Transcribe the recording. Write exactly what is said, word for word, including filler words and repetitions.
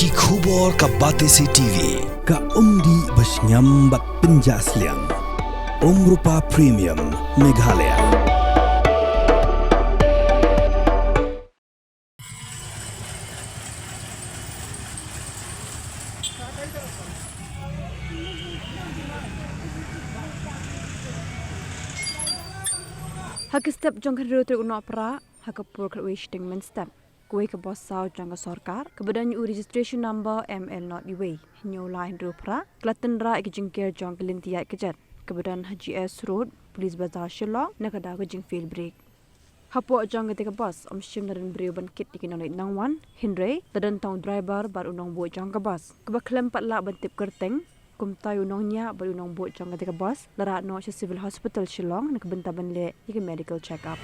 Ki khubor ka Batesi T V, ka umdih ba shngiam bad pynjah sliang. Umrupa Premium, Meghalaya. Ha ka step jong ka hynriew tarik u Nohprah, ha ka por khatwei shiteng mynstep, kawei ka bos saw jong ka sorkar, kaba don ïa u registration number M L nought wei hynñiew lai hynriew phra, ka la tynrah ïa ka jingker jong ka lynti ïaid kjat, kaba don ha G S Road, Police Bazar Shillong, na ka daw ka jingfail brake. Hapoh jong katei ka bos, ym shym la don briew ban kit ïa ki nongleit nongwan, hynrei la don tang u driver bad u nongbud jong ka bos, kaba khlem pat lah ban tip kyrteng, kumta ïa u nongñiah bad u nongbud jong katei ka bos la rah noh sha Civil Hospital Shillong na ka bynta ban leh ïa ka medical check-up.